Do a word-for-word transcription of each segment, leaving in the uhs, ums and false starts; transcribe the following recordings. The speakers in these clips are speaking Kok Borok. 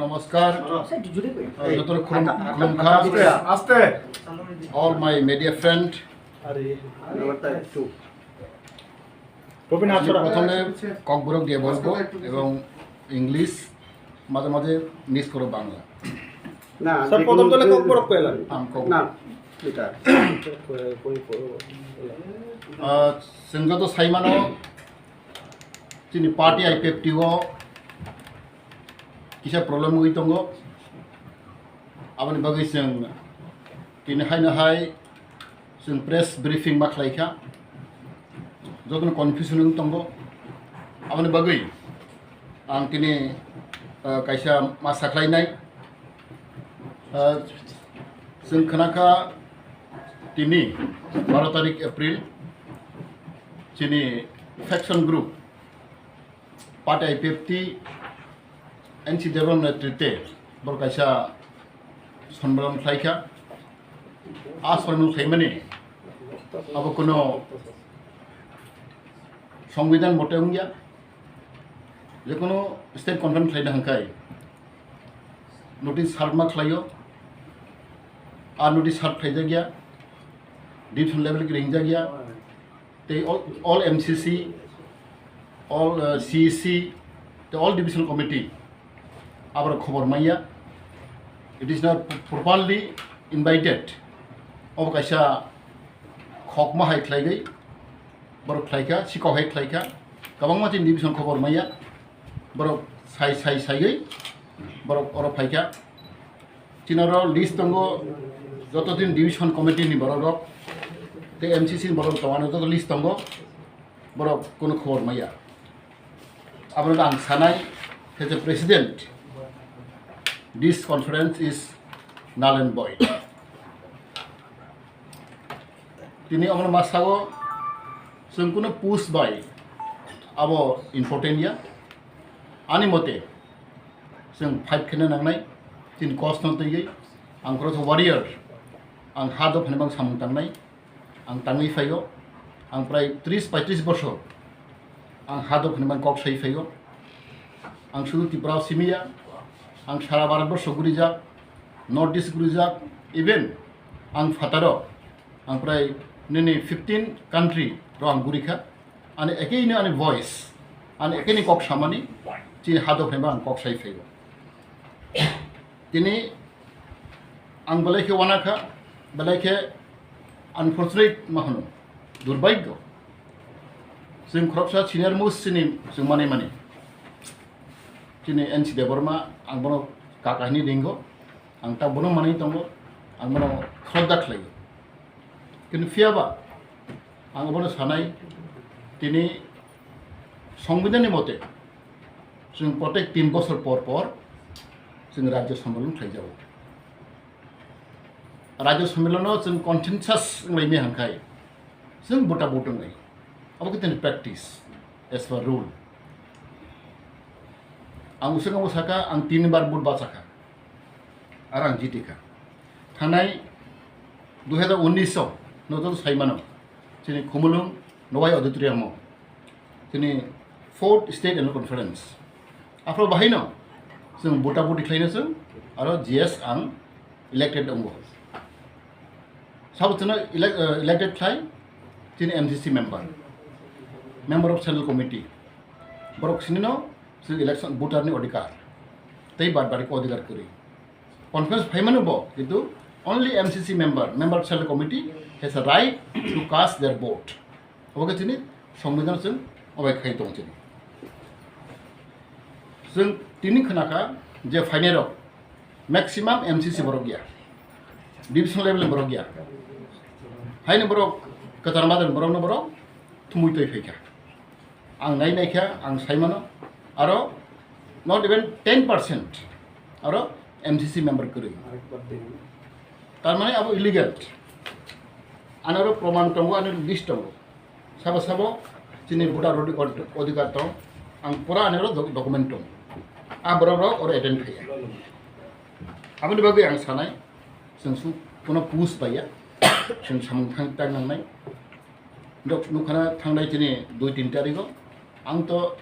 নমস্কার। আহ, যত খুলুম-, খুলুমখা। আস্তে। All my media friend. প্রথমে ককবরক দিয়ে বলবো এবং ইংলিশ, মাঝে মাঝে মিস করো বাংলা। না, স্যার, প্রথম দলে ককবরক পেলাম। আম ককবরক। না, এটা। আহ, chwng joto saimano, chini party I P F T o kisa problem wngwi tongo. Aboni bagwi chwng tini haino hai chwng press briefing ma khlai kha, jotono confusion wng tongo. Aboni bagwi ang tini, ah, kaisa ma sakhlainai. Ah, chwng khna kha tini baro tarik April chini faction group party I P F T N C Debbarma netrite bor kaisa sonmilon khlai kha. A sonmilon khlaimani abo kuno songbidan mote wngya. Jekunu state conference khlaina hwnkhai notice serve ma khlaio. A notice serve khlaijakya, division level ki ringjakya. Tei all, all M C C, all, uh, C E C, tei all division committee aborok khobor manya. It is not properly invited. Obo kaisa khokma hai khlaigwi borok khlaikha, sikok hai khlaikha. Kwbangma chini division khobor manya. Borok sai, sai, saiwi borok oro phaikha. Chini oro list tongo, joto din division committee ni borok rok, tei M C C ni borok tongo, ano joto list tongo, borok kono khobor maya. Abono ang sanai, as a president, this conference is null and void. Tini omono ma sago, chwng kuno push bai abo important ya. Ani mote, chwng fight khaina nangnai, chini cost no twiwi, ang khoroksa warrior, ang ha dopha ni bang samung tangnai, ang tangwi phaio, ang prai tris paitris bosor, ang ha dopha ni bang kok sai phaio, ang sudu Tripura o simiya, ang sara Bharat borso gurijak, North East gurijak, even ang phataro, ang prai nini fifteen country ro ang gurikha, ani ekeini ani voice, ani ekeini kok samani, chini ha dopha ni bang ang kok sai phaio. Tini ang belai khe uanakha, belai khe unfortunate ma hwno, durbhagyo. Chwng khoroksa senior most chini chwng manwi mani. Chini N C Debbarma, ang bono kaka hinwi ringo, ang ta bono manwi tongo, ang bono shraddha khlaio. Kintu phiyaba ang obono sanai, tini Songbidanni mote chwng protek tin bosor por por chwng Rajya Sammilan khlaijago. Rajya Sammilan-o chwng consensus wnglaimani hwnkhai chwng bota bot wnglai. Abo khe tini practice as per rule. Ang uswk ang saka ang tin bar bot bachakha. Aro ang jitikha. Thanai dui hazar unnish o noto saimano chini Khumulwng Nowai Auditorium o chini fourth State Annual Conference. Aphro bahaino chwng bota boti khlaino chwng aro G S ang elected wngo. Sabo chwngno elec-, eh, elected khlai chini M C C member, member of Central Committee. Borok sinino chwng election voter ni odhikar tei bad bari odhikar kwrwi. Conference phaimano bo, kintu only M C C member, member of Central Committee has a right to cast their vote. Obo khe chini Songbidan chwng obai khai tong chini. Chwng tini khna kha je phainai rok maximum M C C borok ya, division level ni borok ya. Haini borok kwchar madar borok no borok thumui toi phaikha. Ang nai nai kha, ang sai mano, aro not even ten percent aro M C C member kwrwi. Tar mane abo illegal. Ani oro proman tongo, ani list tongo. Sabo sabo chini voter odi-, od-, odhikar tong. Ang pura ani oro doc-, document tong. A borok rok oro attend khaiya. Aboni bagwi ang sanai, chwng su-, kuno push baiya, chwng samung thang tang nangnai. Dok nukhana thangnai chini dui tin tarigo. Ang to,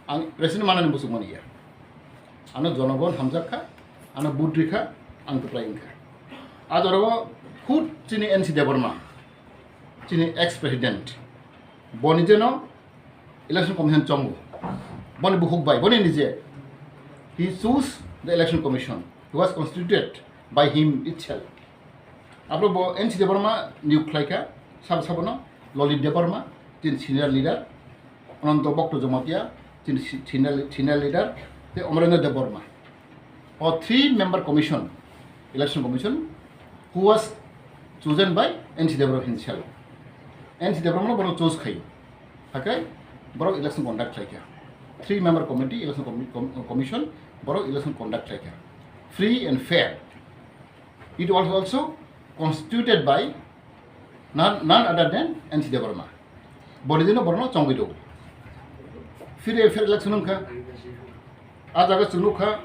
ang president manani muchung mani ya. Ano jonogon hamjak kha, ano vote rikha, ang kwplai wngkha. A jorao khud chini N C Debbarma, chini ex president, boni jeno election commission chongo, boni bukhuk bai, boni nije, he choose the election commission, he was constituted by him itself. Abo bo N C Debbarma niyok khlaikha, sabo sabono Lalit Debbarma, chini senior leader, Ananto Bhakta Jamatia, chini si-, senior, senior leader, tei Amarendra Debbarma. O three member commission, election commission, who was chosen by N C Debbarma himself. N C Debbarma no bono choose khai. Hakai borok election conduct khlaikha. Three member committee, election commi-, com-, commission, borok election conduct khlaikha. Free and fair. It was also constituted by none, none other than N C Debbarma. Boni jeno borokno chongwi rwo. Free and fair election wngkha. A jaga chwng nukha,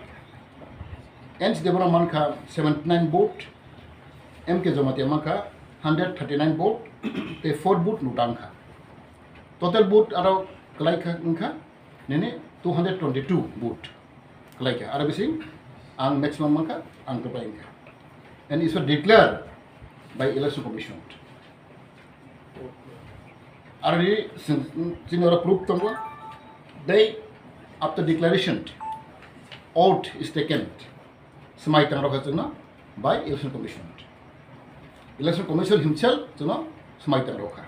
N C Debbarma mankha seventy nine vote, M K Jamatia mankha hundred thirty nine vote, tei four vote nota wngkha. Total vote aro kwlai kha wngkha nini two hundred twenty two vote. Kwlai kha. Aro bising ang maximum mankha, ang kwplai wngkha. And it was declared by election commission. Aro ni sing-, chini oro proof tongo. They, after declaration, oath is taken. Swmai tang rokha chwngno by election commission. Election commission himself chwngno swmai tang rokha.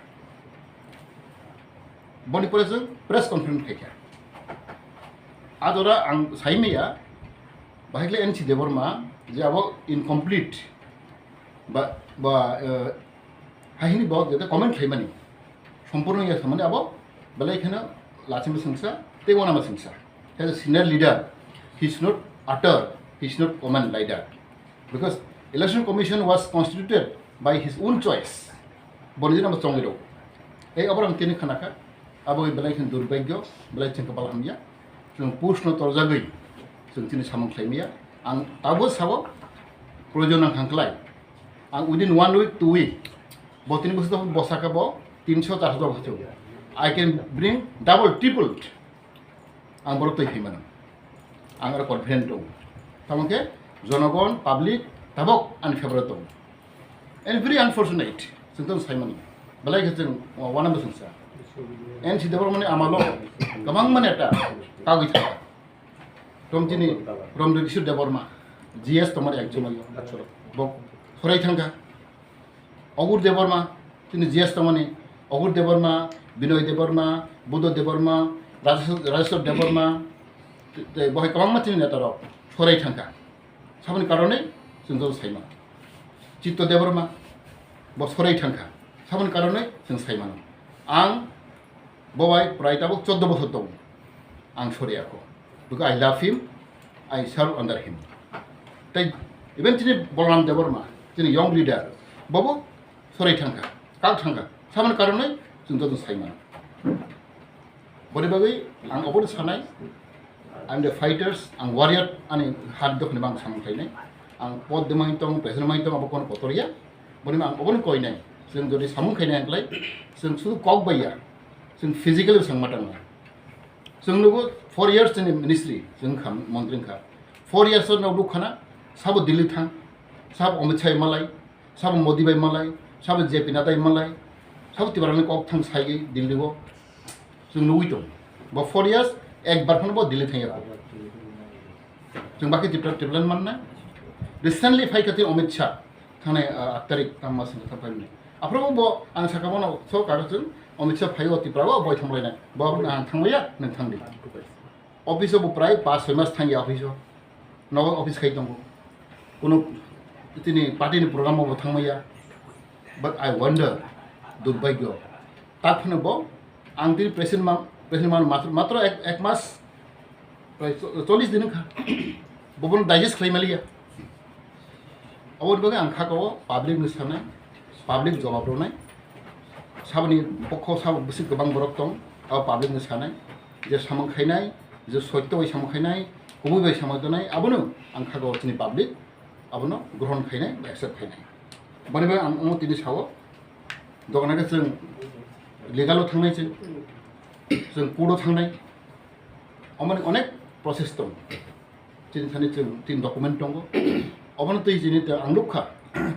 Boni pore chwng press conference khaikha. A jora ang saimaya, bahai khle N C Debbarma je abo incomplete ba, ba, eh, hai hini bo jete comment khlaimani. Sompurno ya samani abo belai kheno lachima sengsa tei wanama sengsa. As a senior leader, he should not utter, he should not comment like that. Because election commission was constituted by his own choice. Boni jeno bo chongwi rw. Ei abo ang tini khana kha. Abo belai khe durbhagyo, belai chwng kwpal hamya. Chwng push no torjagwi chwng tini samung khlaimaya. Ang tabuk sabo proyojon nang kha klai. Ang within one week, two week, bo tini bwswk bosa kha bo tinso charso jok hachuk. I can bring double, triple. Ang borok twi phaimano. Ang aro confident dong. Tamo khe jonogon, public tabok ani favorite dong. And very unfortunate, chwng tong saimano. Belai khe chwng wanama sengsa. N C Debbarmani amalo kwbangma neta kagwi thangkha. Tom chini Brahmdebiswar Debbarma, G S tongmani ekjon ayo. Bo sorai thangkha. Ogur Debbarma, chini G S tongmani, Ogur Debbarma, Binoy Debbarma, Buddha Debbarma, Rajeshwar, Rajeshwar Debbarma, tei bohai kwbangma chini netarok sorai thangkha. Saboni karonwi chwng joto saimano. Chitto Debbarma, bo sorai thangkha. Saboni karonwi chwng saimano. Ang Bo bai prai tabuk choddo bosor tongo. Ang sori ako. Because I love him, I serve under him. Tei even chini Bolram Debbarma, chini young leader, bobo sorai thangkha, kak thangkha. Samani karonwi chwng joto saimano. Boni bagwi ang obono sanai, I'm the fighters, ang warrior, ani hat dokhni bang samung khainai. Ang pod de main tong, president main tong, abo kono kotor ya. Boni ang obono koinai. Chwng jodi samung khainai ang klai, chwng sudu kok bai ya. Chwng physically bwsang ma tangna. Chwng nugo four years chini ministry, chwng kha montri wngkha. Four years no duk khana, sabo Delhi thang, sabo Amit Shah malai, sabo Modi bai malai, sabo J P Nadda malai, sabo Tiprani kok thang sai Delhi o. Chwng nugwi tong. Bo four years ekbar phano bo Delhi thang ya. Chwng bakhe Tripura, Tripura manna. Recently phai kha tei Amit Shah. Thangnai, ah, aat tarik tangma sini tha paimani. Aphuru bo ang saka bono so kago chwng Amit Shah phai o Tripura o boi thanglainai. Bo ang thangmaya, nwng thangdi. Office o bo prai pas soi mas thangya office o. Nogo office khai tongo. Kuno tini party ni program o bo thangmaya. But I wonder, durbhagyo. Tak phano bo, ang tini president ma, president ma matro, matro ek, ek mas, prai cho-, chollish din wngkha. Bo bono digest khlai maliya. Aboni bagwi ang kha kao public ni sanai, public jawab rwnai. Saboni pokho sabo bwswk kwbang borok tong, abo public ni sanai. Je samung khainai, je soitto bai samung khainai, kubui bai samung tonai, abono ang kha kao chini public, abono grohon khainai, accept khainai. Boni bagwi ang omo tini sao, dogan khe chwng legal o thangnai chwng, chwng court o thangnai. Omoni onek process tong. Chini thani chwng tin document tongo. Obono twi chini te ang nukha,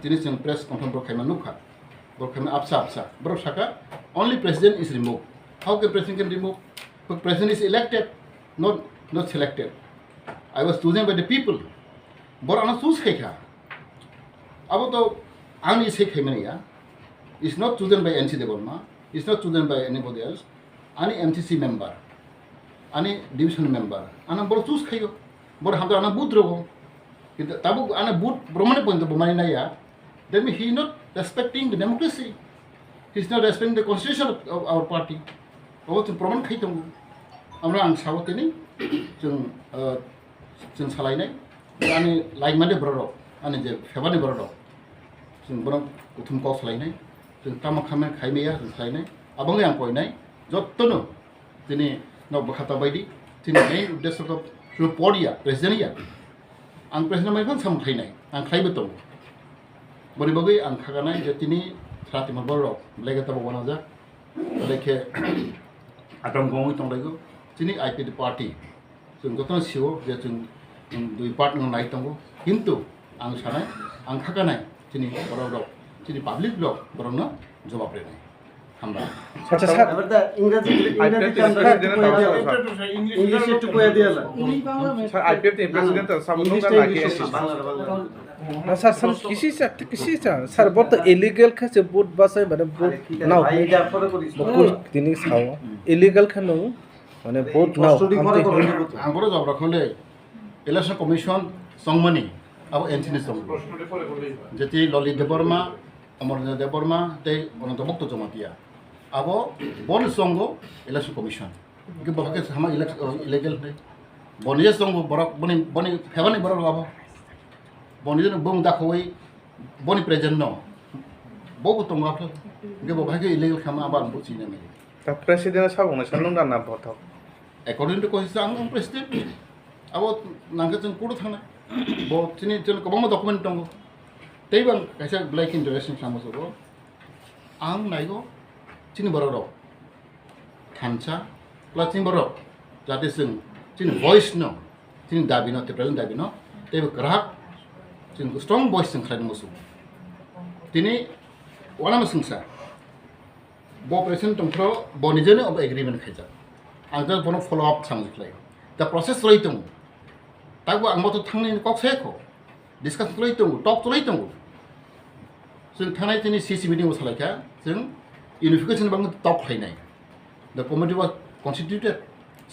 chini chwng press conference borok khaima nukha. Borok khaima absa absa. Borok saka, "Only president is removed." How can president can remove? But president is elected, not, not selected. I was chosen by the people. Borok ano choose khaikha. Abo to ani se khaimani ya. Is not chosen by N C Debbarma. Is not chosen by anybody else. Ani M C C member, ani division member, ano borok choose khaio. Borok hamjak ano vote rogo. Kintu tabuk ano vote borok mani pointo bo mani naiya. That means he is not respecting the democracy. He is not respecting the constitution of, of our party. Obo chwng proman khai tongo. Amra ang sao tini chwng, uh, chwng salainai. Ani laimani borok rok, ani je febani borok rok, chwng borok kuthum kok salainai. Chwng tamo khaimani khaimaya chwng salainai. Aboni ang koinai. Jottono tini nok bwkha ta baidi, tini main uddesho khe chwng poriya, president ya. Ang president mai phano samung khlainai, ang khlaibo tongo. Boni bagwi ang khaganai je tini sara timo borok rok, belai khe tabuk wanajak, belai khe atong gongwi tonglaio. Tini I P F T party, chwng jotono sio je chwng, um, dui part no nai tongo, kintu ang sanai, ang khaganai, tini borok rok, tini public rok borokno jobab renai. Hambai. আচ্ছা স্যার। এবার দা ইংরেজি, ইংরেজি আমরা একটু কয়ে দিলাম। ইংলিশে একটু কয়ে দিলাম। স্যার, আইপিএফ তে প্রেসিডেন্ট স্যার, সাবুন ইংলিশটা, ইংলিশে, বাংলা, বাংলা। স্যার, স্যার, কিসি স্যার, কিসি স্যার, স্যার, বলতো ইলিগাল খাসে ভোট বাসাই মানে ভোট নাও। আরে, এটা পরে করিস। বকুল তিনি সাও। ইলিগাল খানো মানে ভোট নাও। Ang boro jobra khole, Election Commission songmani, abo N C ni song. Jeti Loli Debbarma, Amarendra Debbarma tei Ananta Bhakta Jamatia. Abo boni songo Election Commission. Hingke bo khe sama elec-, o, illegal hinwi. Boni je songo borok, boni, boni phebani borok abo. Boni je bung dakhoi, boni present no. Bo bo tongo apho. Hingke bo khe illegal khama abo ang bo chini nai. Ta president sabo nai sa nung da na bothok. According to constitution, ang, ang president. Abo nangkhe chwng court-o thangnai. Bo chini, chini kwbangma document tongo. Tei bo ang kaisa belai khe interesting samo se bo. Ang naigo chini borok rok thansa plus chini borok rok jate chwng chini voice no, chini dabi no, tei present dabi no tei bo kwrak chwng strong voice chwng khlai musu. Tini uanama swngsa. Bo president tongphro bo nijeni obo agreement khaijak. Ang just bono follow up samjak khlai. The process roi tongo. Takbo ang boto thangni kok se kho. Discuss roi tongo, talk roi tongo. Chwng thanai tini C C meeting o salai kha, chwng unification bang talk khlainai. The committee was constituted,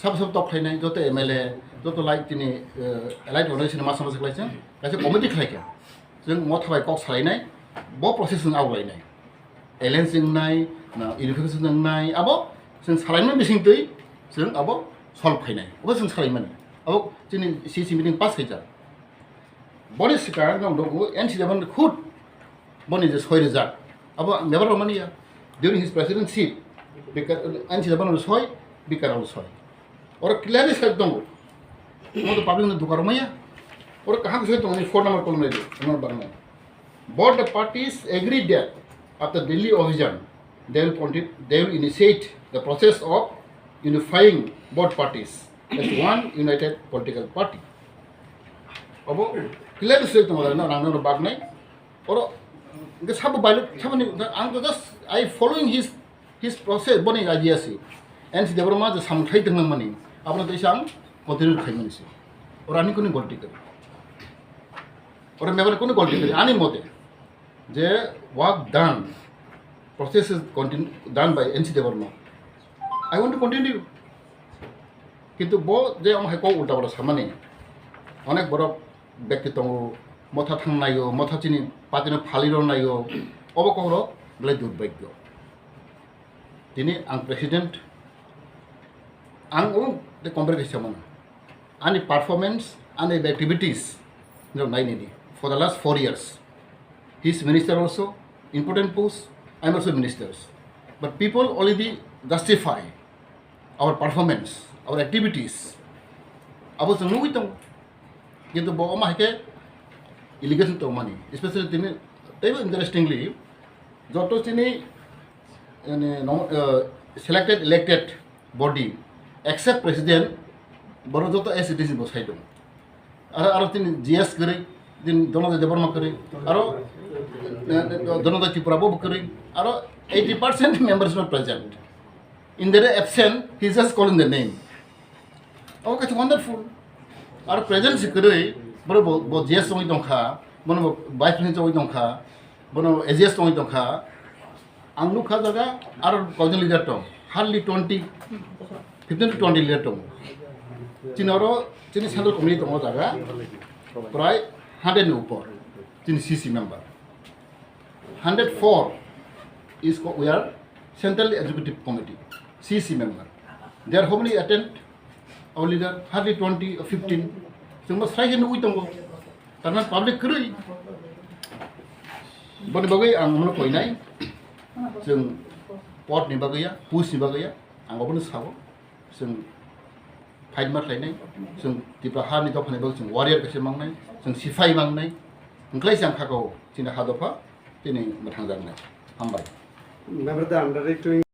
sab sab talk khlainai, joto M L A, joto like tini, eh, allied organization ma sama se khlai chwng, kaisa committee khlai kha. Chwng motha bai kok salainai, bo process chwng awlainai. Alliance wngnai, na unification wngnai, abo chwng salaimani bisingtwi chwng abo solve khainai. Abo chwng salaimani. Abo chini C C meeting pass khaijak. Boni swkang no dogo N C Debbarma khud boni je soi rijak. Abo member rok mani ya. During his presidency, Bika-, N C Debbarma soi, Bika rok soi. Oro clearly sai tongo. Omo to public no duka rok maya. Oro kaham sai tongo ni phone number call nai di, number bang nai. Both the parties agreed that after Delhi Abhijan, they will conti-, they will initiate the process of unifying both parties as one united political party. Obo clearly sai tongo na, nang nang bag nai. Oro hingke sabo bailuk, sabo ni, ang to just I following his, his process, boni idea si. N C Debbarma je samung khai tong nang mani, abono teisa ang continue khai mani si. Oro ani kuni golti kari. Oro member kuni golti kari, ani mote. Je work done, process is continue, done by N C Debbarma. I want to continue. Kintu bo je omo hai kok ulta pulta samani, onek borok bekti tongo, motha thang naio, motha chini party no phalwi rw naio, obo kok rok belai durbhagyo. Tini ang president, ang omo de compare khe samano. Ani performance, ani activities no nai nini for the last four years. He is minister also, important post, I am also ministers. But people already justify our performance, our activities. Abo chwng nugwi tongo. Kintu bo omo hai khe allegation tongmani, especially tini teibo interestingly, joto chini, yani, nom-, eh, selected, elected body, except president, borok joto as it is bo sai tongo. Aro, aro tini G S kwrwi, tini Dhananjay Debbarma kwrwi, aro, eh, Dhananjay Tripura bo kwrwi, aro eighty percent members not present. In their absent, he just calling the name. Oh, it's wonderful. Aro present si kwrwi, bono bo, bo G S wngwi tongkha, bono bo vice president wngwi tongkha, bono A G S wngwi tongkha. Ang nukha jaga aro koijon leader tong, hardly twenty, fifteen to twenty leader tong. Chini oro chini central committee tongo jaga prai hundred ni upor chini C C member. Hundred four is co-, we are central executive committee, C C member. There how many attend? Our leader hardly twenty or fifteen. Chwngbo srai khe nugwi tongo. Tarmane public kwrwi. Boni bagwi ang mono koinai. Chwng pot ni bagwi ya, post ni bagwi ya, ang obono sao. Chwng fight ma khlainai. Chwng Tipra ha ni dopha ni bagwi chwng warrior kaisa mangnai. Chwng siphai mangnai. Hwnkhlai chwng kha kho chini ha dopha tini mwthangjaknai. Hambai. Member da ang direct